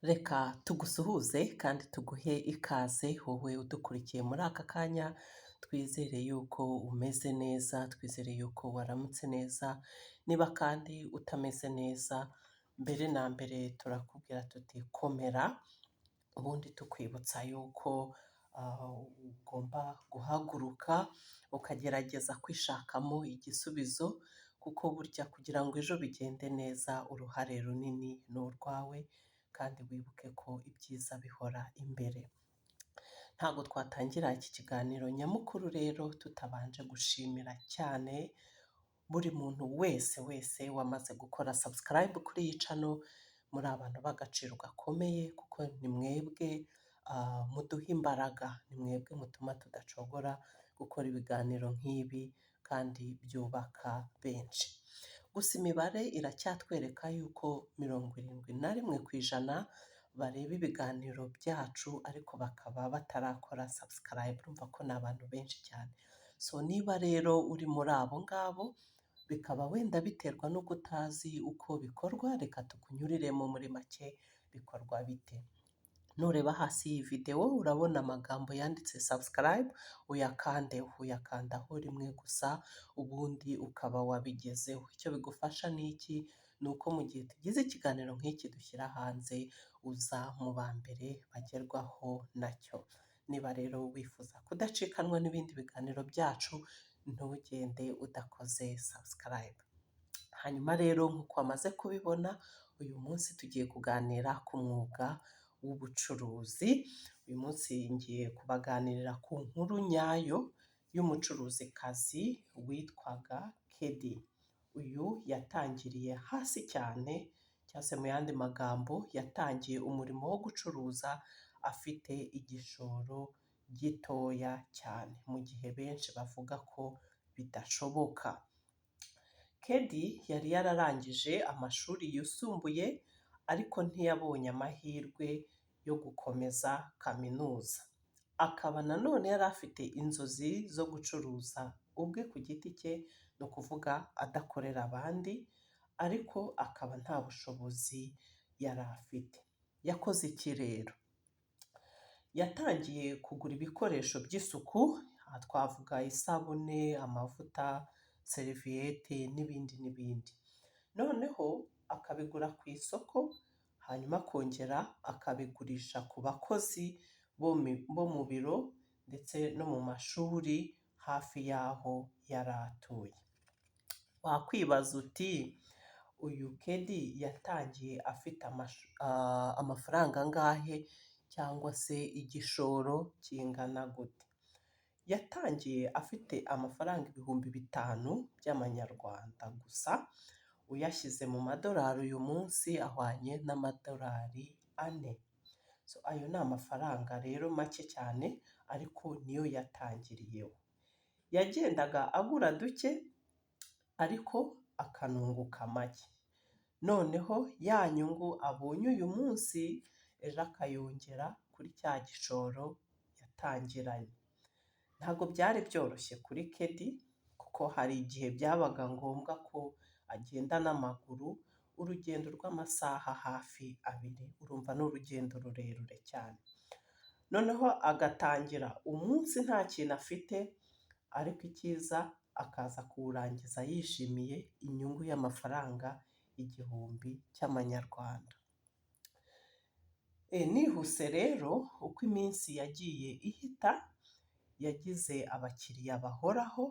Reka tugusuhuze kandi tuguhe ikaze wowe udukurikiye muri aka kanya, twizere yuko umeze neza, twizere yuko waramutse neza, niba kandi utameze neza, mbere na mbere turakubwira tuti komera, ubundi tukwibutsa yuko ugomba guhaguruka ukagerageza kwishakamo igisubizo, kuko burya kugira ngo ejo bigende neza uruhare runini ni urwawe, kandi wibuke ko ibyiza bihora imbere. Ntabwo twatangira iki kiganiro nyamukuru rero tutabanje gushimira cyane buri muntu wese wese wamaze gukora subscribe kuri iyi channel, muri abantu b'agaciro gakomeye kuko ni mwebwe muduha imbaraga, ni mwebwe mutuma tudacogora gukora ibiganiro nk'ibi kandi byubaka benshi. Gusa imibare iracyatwereka yuko 71% bareba ibiganiro byacu ariko bakaba batarakora subscribe, urumva ko ni abantu benshi cyane. So niba rero uri muri abo ngabo, bikaba wenda biterwa n'uko utazi uko bikorwa, reka tukunyuriremo muri make bikorwa bite. Nureba hasi y'iyi videwo urabona amagambo yanditse subscribe, uyakandeho, uyakandaho rimwe gusa ubundi ukaba wabigezeho. Icyo bigufasha ni iki? Ni uko mu gihe tugize ikiganiro nk'iki dushyira hanze, uza mu ba mbere bagerwaho nacyo. Niba rero wifuza kudacikanwa n'ibindi biganiro byacu, ntugende udakoze subscribe. Hanyuma rero nk'uko wamaze kubibona, uyu munsi tugiye kuganira ku mwuga w'ubucuruzi. Uyu munsi ngiye kubaganirira ku nkuru nyayo y'umucuruzikazi witwaga Kedi. Uyu yatangiriye hasi cyane, cyangwa se mu yandi magambo yatangiye umurimo wo gucuruza afite igishoro gitoya cyane, mu gihe benshi bavuga ko bidashoboka. Kedi yari yararangije amashuri yisumbuye ariko ntiyabonye amahirwe yo gukomeza kaminuza. Akaba nanone yari afite inzozi zo gucuruza ubwe ku giti cye, ni ukuvuga adakorera abandi, ariko akaba nta bushobozi yari afite. Yakoze iki rero? Yatangiye kugura ibikoresho by'isuku, aha twavuga isabune, amavuta, seriviyete n'ibindi n'ibindi. Noneho akabigura ku isoko, hanyuma akongera akabigurisha ku bakozi bo mu biro ndetse no mu mashuri hafi y'aho yari atuye. Wakwibaza uti uyu Kedi yatangiye afite amafaranga angahe cyangwa se igishoro kingana gute? Yatangiye afite amafaranga 5000 by'amanyarwanda gusa, uyashyize mu madolari uyu munsi ahwanye n'amadolari 4. So ayo ni amafaranga rero make cyane ariko niyo yatangiriyeho. Yagendaga agura duke ariko akanunguka make. Noneho ya nyungu abonye uyu munsi, ejo akayongera kuri cya gishoro yatangiranye. Ntabwo byari byoroshye kuri Kedi kuko hari igihe byabaga ngombwa ko agenda n'amaguru urugendo rw'amasaha hafi 2, urumva ni urugendo rurerure cyane. Noneho agatangira umunsi nta kintu afite, ariko icyiza akaza kuwurangiza yishimiye inyungu y'amafaranga 1000 cy'amanyarwanda. Nihuse rero uko iminsi yagiye ihita, yagize abakiriya bahoraho,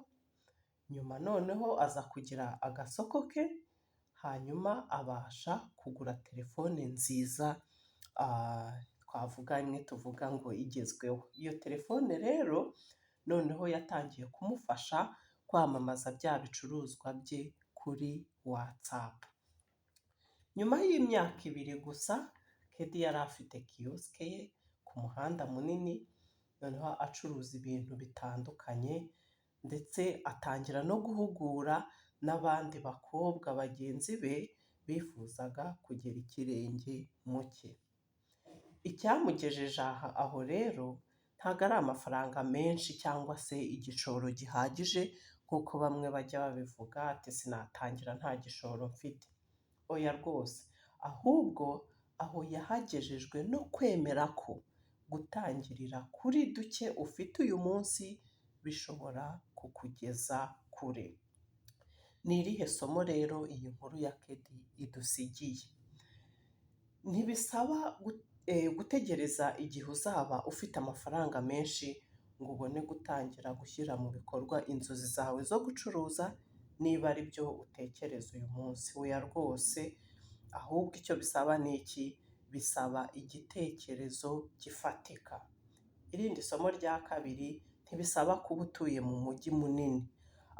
nyuma noneho aza kugira agasoko ke, hanyuma abasha kugura telefone nziza, twavuga imwe tuvuga ngo igezweho. Iyo telefone rero noneho yatangiye kumufasha kwamamaza bya bicuruzwa bye kuri WhatsApp. Nyuma y'imyaka 2 gusa, Kedi yari afite kiyosike ye ku muhanda munini, noneho acuruza ibintu bitandukanye ndetse atangira no guhugura n'abandi bakobwa bagenzi be bifuzaga kugera ikirenge mu cye. Icyamugejeje aha aho rero ntabwo ari amafaranga menshi cyangwa se igishoro gihagije nk'uko bamwe bajya babivuga ati sinatangira nta gishoro mfite. Oya rwose, ahubwo Aho yahagejejwe no kwemera ko gutangirira kuri duke ufite uyu munsi bishobora kukugeza kure. Ni irihe somo rero iyi nkuru ya Kedi idusigiye? Ntibisaba gutegereza igihe uzaba ufite amafaranga menshi ngo ubone gutangira gushyira mu bikorwa inzozi zawe zo gucuruza, niba ari byo utekereza uyu munsi. Oya rwose, ahubwo icyo bisaba ni iki? Bisaba igitekerezo gifatika. Irindi somo rya kabiri, ntibisaba kuba utuye mu mujyi munini.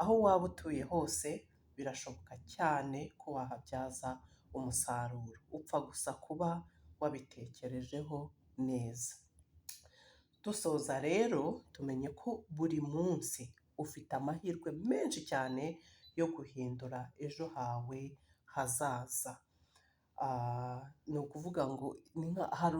Aho waba utuye hose birashoboka cyane ko wahabyaza umusaruro, upfa gusa kuba wabitekerejeho neza. Dusoza rero, tumenye ko buri munsi ufite amahirwe menshi cyane yo guhindura ejo hawe hazaza. Ni ukuvuga ngo hari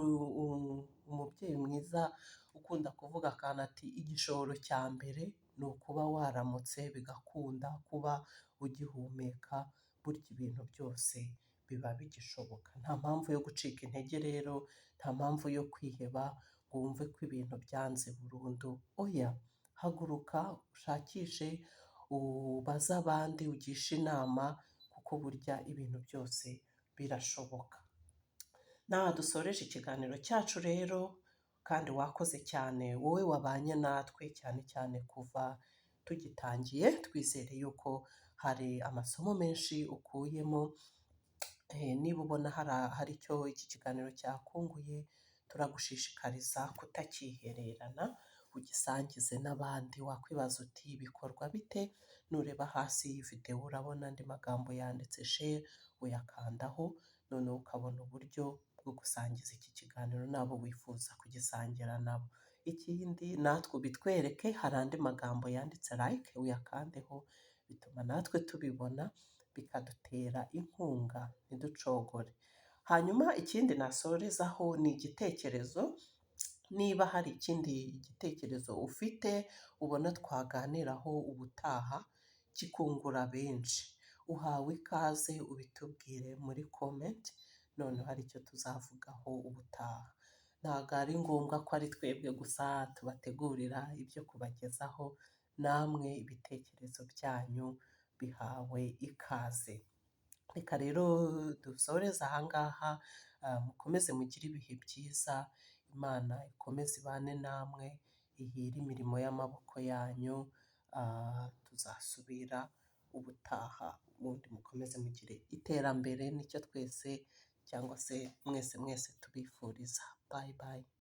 umubyeyi mwiza ukunda kuvuga akantu ati igishoro cya mbere ni ukuba waramutse bigakunda, kuba ugihumeka, burya ibintu byose biba bigishoboka. Nta mpamvu yo gucika intege rero, nta mpamvu yo kwiheba ngo wumve ko ibintu byanze burundu. Oya, haguruka ushakishe, ubaze abandi, ugishe inama, kuko burya ibintu byose birashoboka. N'aha dusoreje ikiganiro cyacu rero, kandi wakoze cyane wowe wabanye natwe cyane cyane kuva tugitangiye, twizere yuko hari amasomo menshi ukuyemo. Niba ubona hari icyo iki kiganiro cyakunguye, turagushishikariza kutakihererana, ugisangize n'abandi. Wakwibaza uti bikorwa bite? Nureba hasi y'iyi videwo urabona andi magambo yanditse share, uyakandaho noneho ukabona uburyo bwo gusangiza iki kiganiro n'abo wifuza kugisangira nabo. Ikindi natwe ubitwereke, hari andi magambo yanditse like, uyakandeho, bituma natwe tubibona, bikadutera inkunga ntiducogore. Hanyuma ikindi nasorezaho ni igitekerezo, niba hari ikindi gitekerezo ufite ubona twaganiraho ubutaha kikungura benshi, uhawe ikaze ubitubwire muri comment, noneho hari icyo tuzavugaho ubutaha. Ntabwo ari ngombwa ko ari twebwe gusa tubategurira ibyo kubagezaho, namwe ibitekerezo byanyu bihawe ikaze. Reka rero dusoreze aha ngaha, mukomeze mugire ibihe byiza, Imana ikomeze ibane namwe, ihire imirimo y'amaboko yanyu, tuzasubira ubutaha, ubundi mukomeze mugire iterambere, nicyo twese cyangwa se mwese mwese tubifuriza. Bye bye.